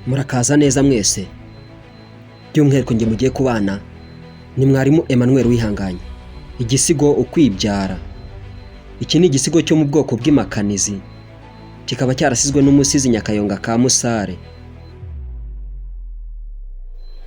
Murakaza neza mwese, by'umwihariko njye mugiye kubana ni mwarimu Emmanuel Uwihanganye. Igisigo Ukwibyara. Iki ni igisigo cyo mu bwoko bw'impakanizi, kikaba cyarasizwe n'umusizi Nyakayonga ka Musare.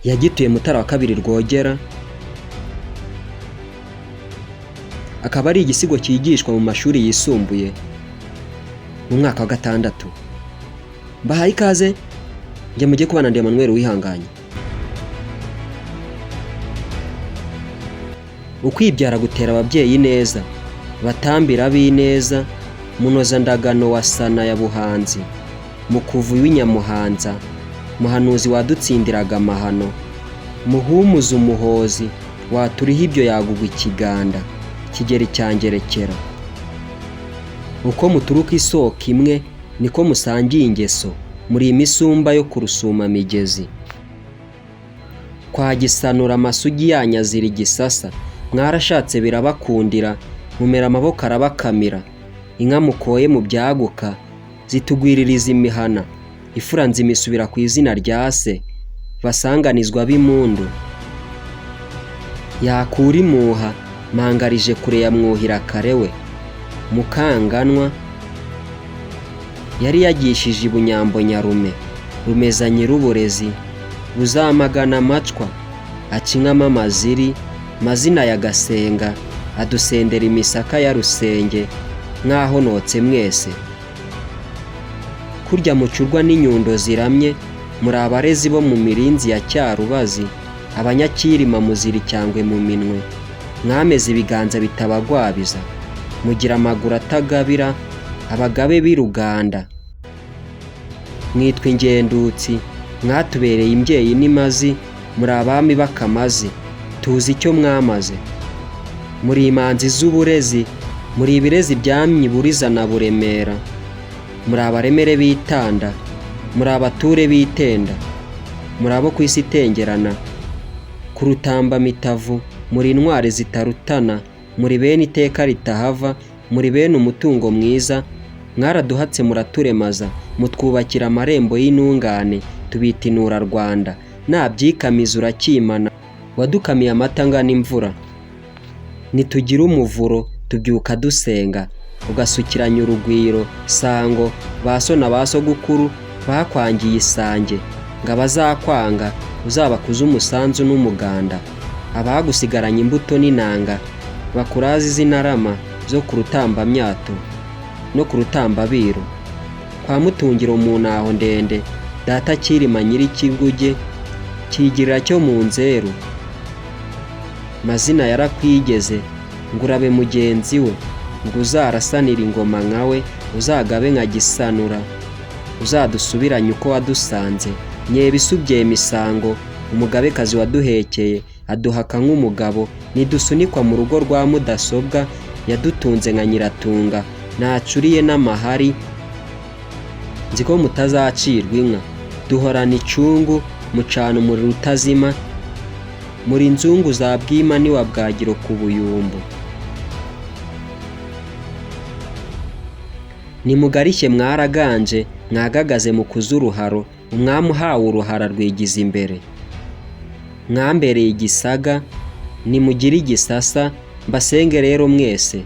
Yagituye Mutara wa kabiri Rwogera, akaba ari igisigo cyigishwa mu mashuri yisumbuye mu mwaka wa gatandatu. Mbahaye ikaze, njye mugiye kubana ndi Emmanuel Uwihanganye. Ukwibyara gutera ababyeyi neza, batambira ab'ineza, munozandagano wa Sana ya Buhanzi, Mukuvu w'Inyamuhanza, muhanuzi wadutsindiraga amahano, muhumuza umuhozi, waturiha ibyo yagugwa ikiganda, Kigeli cya Ngerekera. Uko muturuka isoko imwe, niko musangiye ingeso, muri imisumba yo ku Rusumamigezi. Kwa Gisanura amasugi yanyu azira igisasa, mwarashatse birabakundira, mumera amaboko arabakamira, inka mukoye mu byaguka, zitugwiririza imihana, ifura nzima isubira ku izina rya se, basanganizwa b'impundu. Yakura impuha, mpangarije kure ya Mwuhira kare we, Mukanganwa yari yagishije i Bunyambo Nyarume, Rumeza nyir'uburezi, buzamagana amacwa, aca inkamo amaziri, mazina ya Gasenga, adusendera imisaka ya Rusenge, mwahonotse mwese. Kurya mucurwa n'inyundo ziramye, muri abarezi bo mu mirinzi ya Cyarubazi, abanyakirima muzira icyangwe mu minwe, mwameze ibiganza bitabagwabiza, mugira amaguru atagabira, abagabe b'i Ruganda. Mwitwa ingendutsi, mwatubereye imbyeyi n'imazi, muri abami b'akamazi, tuzi icyo mwamaze. Muri imanzi z'uburezi, muri ibirezi byamye i Buriza na Buremera, muri abaremere b'itanda, muri abature b'itenda, muri abo ku isi itengerana, ku rutambamitavu, muri intwari zitarutana, muri bene iteka ritahava, muri bene umutungo mwiza, mwaraduhatse muraturemaza, mutwubakira amarembo y'intungane, tubita inturarwanda, nabyikamiza urakimana, wadukamiye amata angana imvura. Ntitugira umuvuro, tubyuka dusenga, ugasukiranya urugwiro, sango, ba so na ba sogokuru bakwangiye isange, ngo abazakwanga uzabakuze umusanzu n'umuganda, abagusigaranye imbuto n'inanga, bakuraze iz'intarama zo ku rutambamyato no ku rutambabiru. Kwa Mutungiro mu ntaho ndende, data Cyilima nyir'ikiguge, kigirira cyo mu nzeru. Mazina yarakwigeze, ngo urabe mugenzi we, ngo uzarasanire ingoma nka we, uzagabe nka Gisanura, uzadusubiranye uko wadusanze, Nyebisubye misango, umugabekazi waduhekeye, aduhaka nk'umugabo, ntidusunikwa mu rugo rwa mudasobwa, yadutunze nka Nyiratunga, ntacuriye n'amahari, nzi ko mutazacirwa inka, duhorana icungu, mucana umuriro utazima, muri inzungu za Bwima n'iwa Bwagiro ku Buyumbu. Nimugarishye mwaraganje, mwagagaze mukuze uruharo, umwami uhawe uruhara rwigiza imbere. Mwambereye igisaga, nimugire igisasa, mbasenge rero mwese.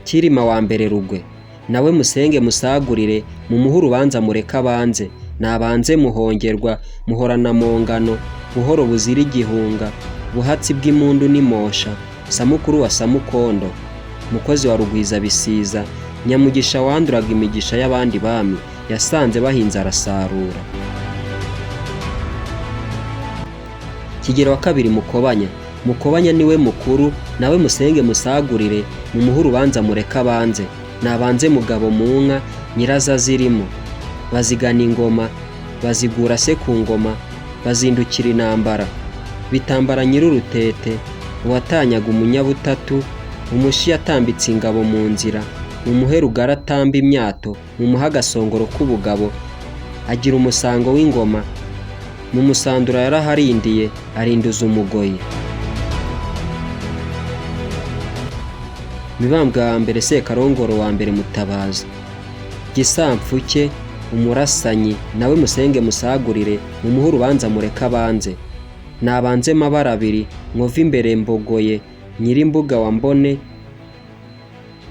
Cyilima wa mbere Rugwe, nawe musenge musagurire, mumuhe urubanza mureke abanze, nabanze muhongerwa, muhorana mu ngano, buhoro buzira igihunga, buhatsi bw'impundu n'imosha, Samukuru wa Samukondo, mukozi wa Rugwizabisiza, Nyamugisha wanduraga imigisha y'abandi bami, yasanze bahinze arasarura. Kigeli wa kabiri Mukobanya, Mukobanya niwe mukuru, nawe musenge musagurire, mumuhe urubanza mureke abanze, nabanze mugabo mu nka, nyirazo azirimo. Bazigana ingoma, bazigura se ku ngoma, bazindukira intambara. Bitambara nyir'urutete, uwatanyaga umunyabutatu, umushi yatambitse ingabo mu nzira, mumuhe rugara atamba imyato, mumuhe agasongoro k'ubugabo, agira umusango w'ingoma, mu musandura yaraharindiye, arinduza umugoyi. Mibambwe wa mbere Sekarongoro wa mbere Mutabazi, Gisampfuke Umurasanyi nawe musenge musagurire, mumuhe urubanza mureke abanze. Nabanze mabara abiri, Nkovu imbere mbogoye, Nyirimbuga wa Mbone,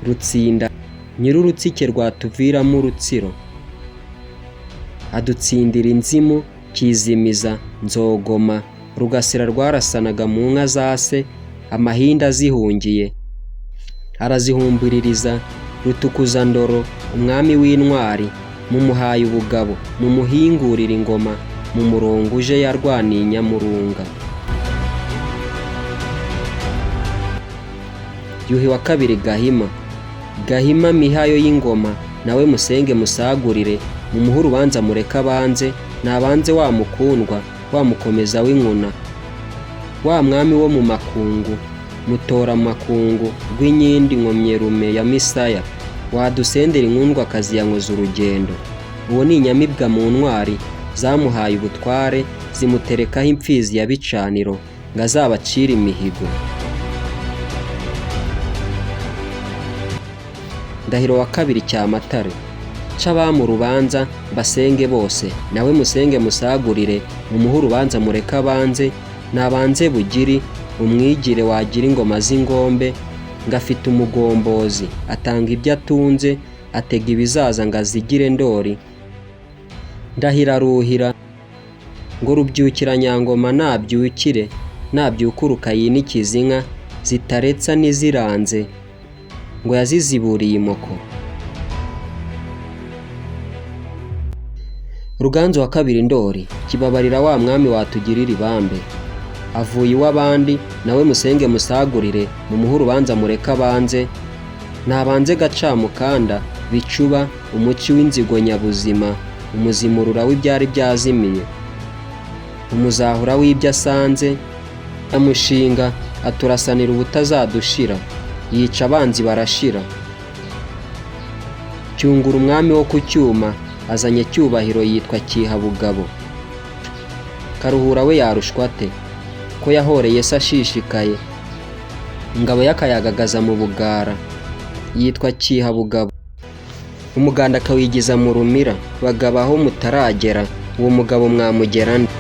Rutsinda, Nyirurutsike rwatuviramo urutsiro. Adutsindira inzimu, Kizimiza, Nzogoma, Rugasira rwarasanaga mu nka za se, amahinda azihungiye. Arazihumbiririza, Rutukuzandoro, umwami w'intwari, mumuhaye ubugabo, mumuhingurire ingoma, mu murongo uje yarwaniye Nyamurunga. Yuhi wa kabiri Gahima, Gahima mihayo y'ingoma, nawe musenge musagurire, mumuhe urubanza mureke abanze, nabanze wa mukundwa, wa mukomeza w'inkuna, wa mwami wo mu makungu, mutora makungu, rw'inkindi nkomyerume ya Misaya, wadusendera inkundwakazi ya Nkozurugendo. Uwo ni inyamibwa mu ntwari, zamuhaye ubutware, zimuterekaho imfizi ya Bicaniro, ngo azabacire imihigo. Ndahiro wa kabiri Cyamatare, ca urubanza mbasenge bose, nawe musenge musagurire, mumuhe urubanza mureke abanze, nabanze Bugiri, umwigire wagira ingoma z'ingombe, ngo afite umugombozi, atanga ibyo atunze, atega ibizaza ngo azigire Ndori. Ndahira ruhira ngo rubyukira nyangoma nabyukire, nabyukuruka yinikize inka zitaretsa n'iziranze, ngo yaziziburiye imoko. Ruganzu wa kabiri Ndori, kibabarira wa mwami watugirira ibambe, avuye iw'abandi, nawe musenge musagurire, mumuhe urubanza mureke abanze, nabanze Gacamukanda, Bicuba, umuci w'inzigo nyabuzima, umuzimurura w'ibyari byazimiye, umuzahura w'ibyo asanze, amushinga aturasanira ubutazadushira, yica abanzi barashira. Cyungura umwami wo ku cyuma, azanye cyubahiro yitwa Cyihabugabo. Karuhura we yarushwa ate, ko yahoreye se ashishikaye, ingabo y'akayagagaza mu bugara, yitwa Cyihabugabo. Umuganda akawigiza mu rumira, bagaba aho mutaragera, uwo mugabo mwamugera nde?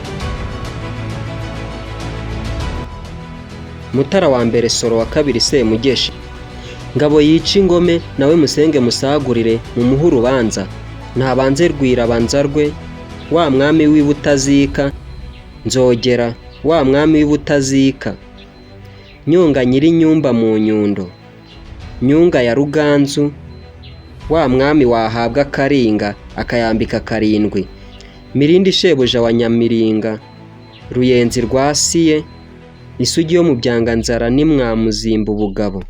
Mutara wa mbere Soro wa kabiri Semugeshi, Ngabo yica ingome, nawe musenge musagurire, mumuhe urubanza, ntabanze Rwirabanzarwe, wa mwami w'i Butazika, Nzogera, wa mwami w'i Butazika, Nyunga nyir'inyumba mu Nyundo, Nyunga ya Ruganzu, wa mwami wahabwa Karinga akayambika karindwi, Mirindi shebuja wa Nyamiringa, Ruyenzi rwa Siye, isugi yo mu Byanganzara nimwamuzimba ubugabo.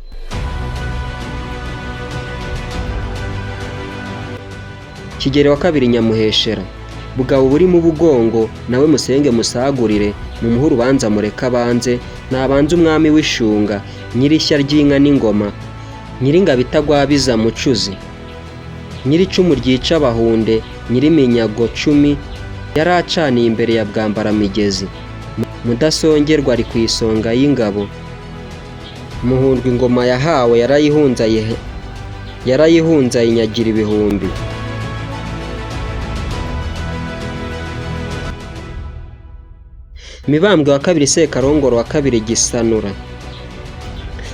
Kigeli wa kabiri Nyamuheshera, Bugabo burimo ubugongo, nawe musenge musagurire, mumuhe urubanza mureke abanze, nabanze umwami w'Ishunga, nyir'ishya ry'inka n'ingoma, nyir'ingabo itagwabiza Mucuzi, nyir'icumu ryica abahunde, nyir'iminyago cumi, yari acaniye imbere ya Bwambaramigezi, Mudasongerwa ari ku isonga y'ingabo, Muhundwa ingoma yahawe yarayihunze ayinyagira ibihumbi. Mibambwe wa kabiri Sekarongoro wa kabiri Gisanura,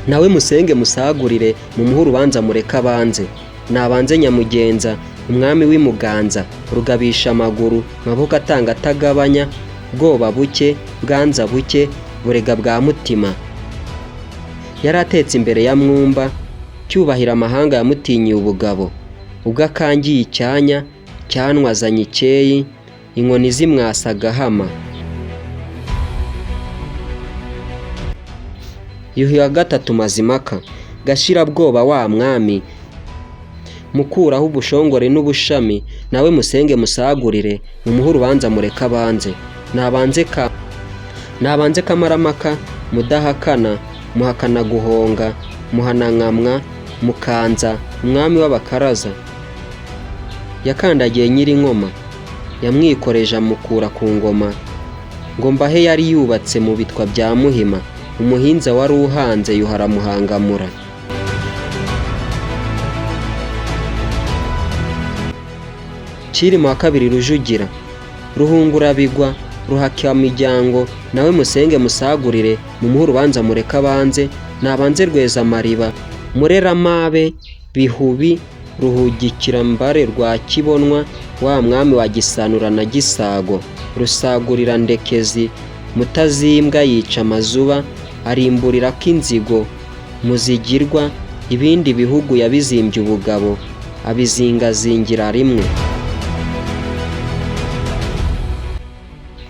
nawe musenge musagurire, mumuhe urubanza mureke abanze, nabanze Nyamugenza, umwami w'i Muganza, rugabisha amaguru, maboko atanga atagabanya, bwoba buke, bwanza buke, burega bwa mutima. Yari atetse imbere ya Mwumba, cyubahira amahanga yamutinyiye ubugabo, ubwo akangiye icyanya, cyanwa azanye icyeyi, inkoni zimwasa agahama. Yuhi wa gatatu Mazimpaka, Gashirabwoba wa mwami, mukuraho ubushongore n'ubushami, nawe musenge musagurire, mumuhe urubanza mureke abanze, nabanze Kamarampaka, Mudahakana, Muhakana guhonga, Muhanankamwa, Mukanza, umwami w'Abakaraza. Yakandagiye Nyirinkoma, yamwikoreje amukura ku ngoma, ngo mbahe yari yubatse mu bitwa bya Muhima, umuhinza wari uhanze Yuhi aramuhangamura. Cyilima wa kabiri Rujugira, Ruhungurabigwa, Ruhakamijyango, nawe musenge musagurire, mumuhe urubanza mureke abanze, nabanze Rwezamariba, Mureramabe, Bihubi, Ruhugikirambare rwa Kibonwa, wa mwami wa Gisanura na Gisago, Rusagurira Ndekezi, Mutazimbwa yica amazuba, arimburira ko inzigo, Muzigirwa, ibindi bihugu yabizimbye ubugabo, abizingazingira rimwe.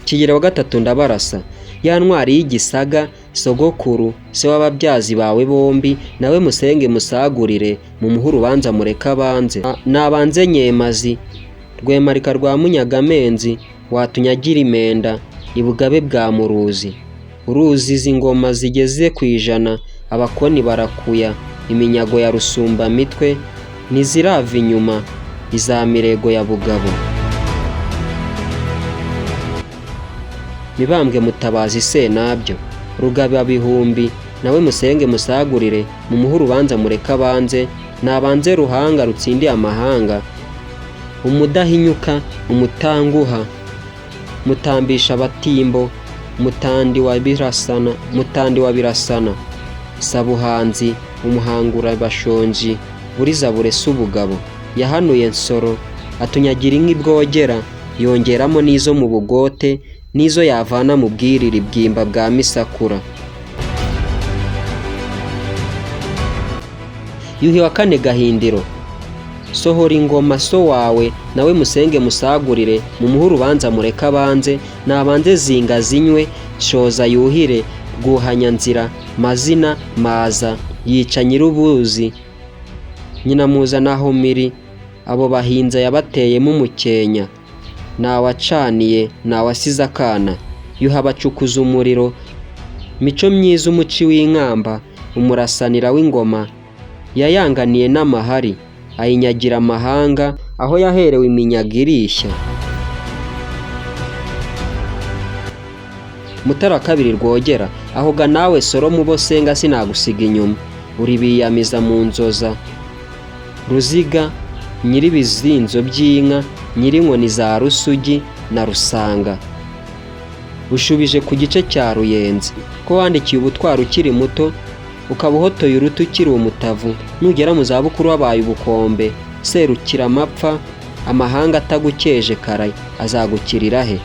Kigeli wa gatatu Ndabarasa, ya ntwari y'igisaga, sogokuru, se w'ababyazi bawe bombi, nawe musenge musagurire, mumuhe urubanza mureke abanze. Nabanze Nyemazi, Rwemarika rwa Munyagamenzi, watunyagira imenda, ibugabe bwa Muruzi. Uruzi izi ngoma zigeze ku 100, abakoni barakuya, iminyago ya Rusumbamitwe, ntizirava inyuma, iza Mirego ya Bugabo. Mibambwe Mutabazi Sentabyo, Rugababihumbi, nawe musenge musagurire, mumuhe urubanza mureke abanze, nabanze Ruhanga rutsindiye amahanga, umudahinyuka, umutanguha, mutambisha abatimbo, Mutandi wa Birasana, Mutandi wa Birasana, Sabuhanzi, umuhangurabashonji, Buriza burese ubugabo, yahanuye Nsoro, atunyagira inka i Bwogera, yongeramo n'izo mu Bugote, n'izo yavana mu Bwiriri Bwimba bwa Misakura. Yuhi wa kane Gahindiro, sohora ingoma so wawe, nawe musenge musagurire, mumuhe urubanza mureke abanze, nabanze zinga zinywe, shoza yuhire, Rwuhanyanzira, Mazina, Maza, yica Nyirubuzi, Nyinamuzana abo bahinza yabateyemo umukenya, ntawacaniye ntawasize akana, yuha abacukuza umuriro, mico myiza umuci w'inkamba, umurasanira w'ingoma, yayanganiye n'amahari, ayinyagira amahanga, aho yaherewe iminyago irishya. Mutara wa kabiri Rwogera, ahoga nawe Soro mubo senga sinagusiga inyuma, uribiyamiza mu nzoza, Ruziga nyiribizinzo by'inka, nyirinkoni za Rusugi na Rusanga. Ushubije ku gice cya Ruyenzi, ko wandikiye ubutwari ukiri muto, ukaba uhotoye uruti ukiri umutavu, nugera mu zabukuru wabaye ubukombe, serukira amapfa, amahanga atagukeje kare azagukirira he?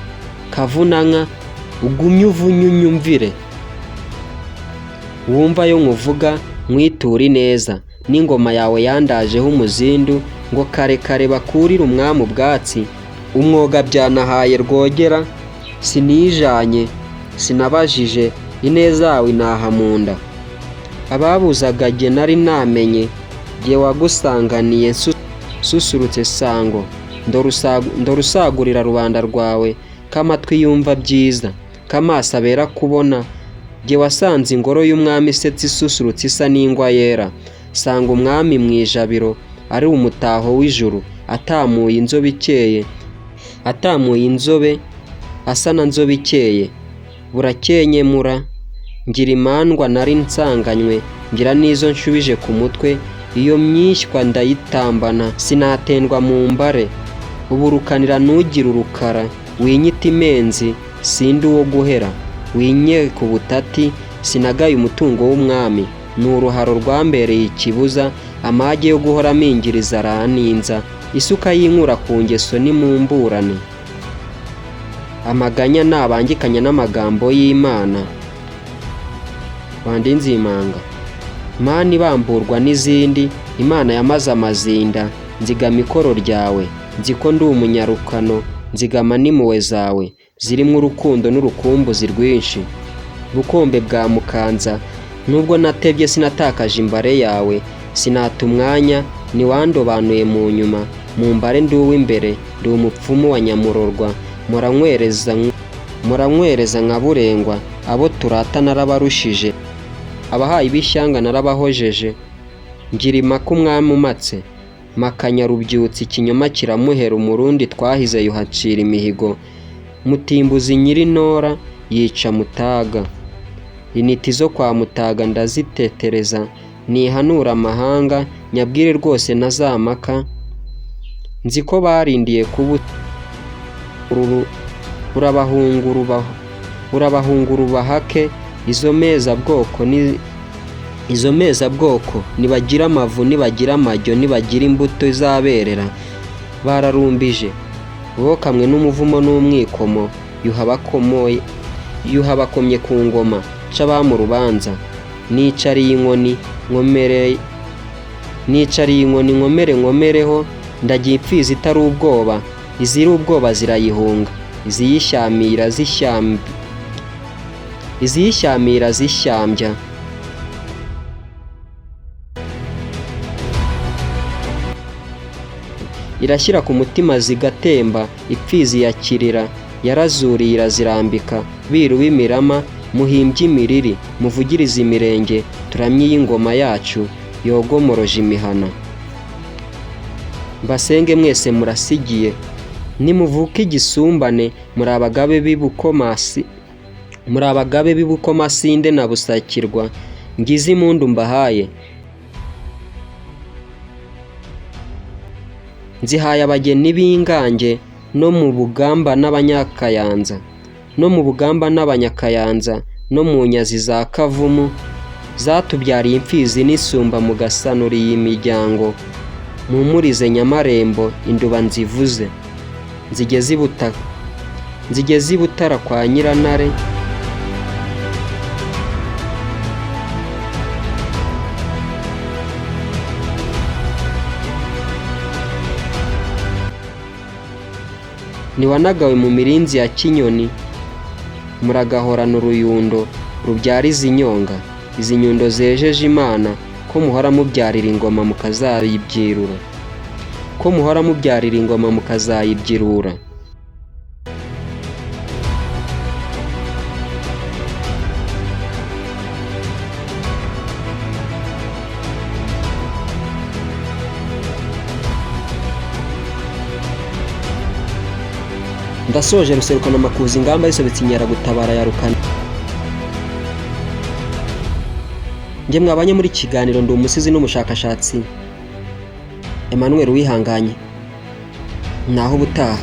Kavunanka ugumye uvunye unyumvire, wumva ayo nkuvuga nkwiture ineza, n'ingoma yawe yandajeho umuzindu, ngo kare kare bakurire umwami ubwatsi, umwoga byanahaye Rwogera, sinijanye sinabajije, ineza yawe inaha mu nda. Ababuzaga jye nari namenye, jye wagusanganiye nsusurutse sango, ndorusagurira rubanda rwawe, k'amatwi yumva byiza, k'amaso abera kubona, jye wasanze ingoro y'umwami isetsa isusurutse isa n'ingwa yera, sanga umwami mu ijabiro, ari umutaho w'ijuru, atamuye inzobe ikeye, atamuye inzobe, asa na nzobe ikeye, burakenyemura, ngira imandwa nari nsanganywe, ngira n'izo nshubije ku mutwe, iyo myishywa ndayitambana, sinatendwa mu mbare, uburukanira ntugira urukara, winyita imenzi, sindi uwo guhera, winyeka ubutati, sinagaye umutungo w'umwami, ni uruharo rwambereye ikibuza, amage yo guhora amingiriza araninza, isuka y'inkura ku ngeso nimumburane. Amaganya nabangikanya n'amagambo y'Imana. Wandinze imanga mani ibamburwa n'izindi, Imana yamaze amazinda, nzigama ikoro ryawe, nzi ko ndi umunyarukano, nzigama n'impuhwe zawe, zirimo urukundo n'urukumbuzi rwinshi. Bukombe bwa Mukanza, nubwo natebye sinatakaje imbare yawe, sinata umwanya, ntiwandobanuye mu nyuma, mu mbare ndi uw'imbere, ndi umupfumu wa Nyamurorwa, muranywereza nka Burengwa, abo turata narabarushije, abahaye ib'ishyanga narabahojeje, ngira impaka umwami umatse, mpakanya Rubyutsa ikinyoma kiramuhera, umurundi twahize yuhacira imihigo, Mutimbuzi nyirintora yica Mutaga, intiti zo kwa Mutaga ndazitetereza, ntihanura amahanga, nyabwire rwose ntazamaka, Nzi ko barindiye kuba urabahungura ubahake. Izo mezabwoko nibagira amavu, nibagira amajyo, nibagira imbuto izaberera. Bararumbije bokamwe n'umuvumo n'umwikomo. Yuha bakomye ku ngoma, ca abami urubanza. Nicariye inkoni nkomere nkomereho, ndagiye imfizi itari ubwoba. Iziri ubwoba zirayihunga, iziyishyamira zishyambya. Irashyira ku mutima zigatemba, ipfizi ya Kirira yarazuriye irazirambika. Biru b'imirama muhimbye imiriri, muvugirize imirenge, turamye iyi ngoma yacu yogomoroje imihana. Mbasenge mwese murasigiye, nimuvuke igisumbane, muri abagabe b'Ibukomasinde na Busakirwa. Ngize impundu mbahaye, nzihaye abageni b'ingange no mu Bugamba n'Abanyakayanza, no mu Nyazi za Kavumu zatubyariye imfizi n'isumba. Mugasanura iyi miryango, mumpurize Nyamarembo induba nzivuze, nzigeze i Butara kwa Nyirantare. Ntiwanagawe mu mirinzi ya Kinyoni, muragahorana uruyundo rubyara izi nyonga, izi nyundo zejeje Imana, ko muhora mubyarira ingoma mukazayibyirura, ko muhora mubyarira ingoma mukazayibyirura. Ndasoje ruserukana amakuza, ingamba yisobetse inkeragutabara ya Rukana. Njye mwabanye muri kiganiro, ndi umusizi n'umushakashatsi Emmanuel Uwihanganye. Naho ubutaha.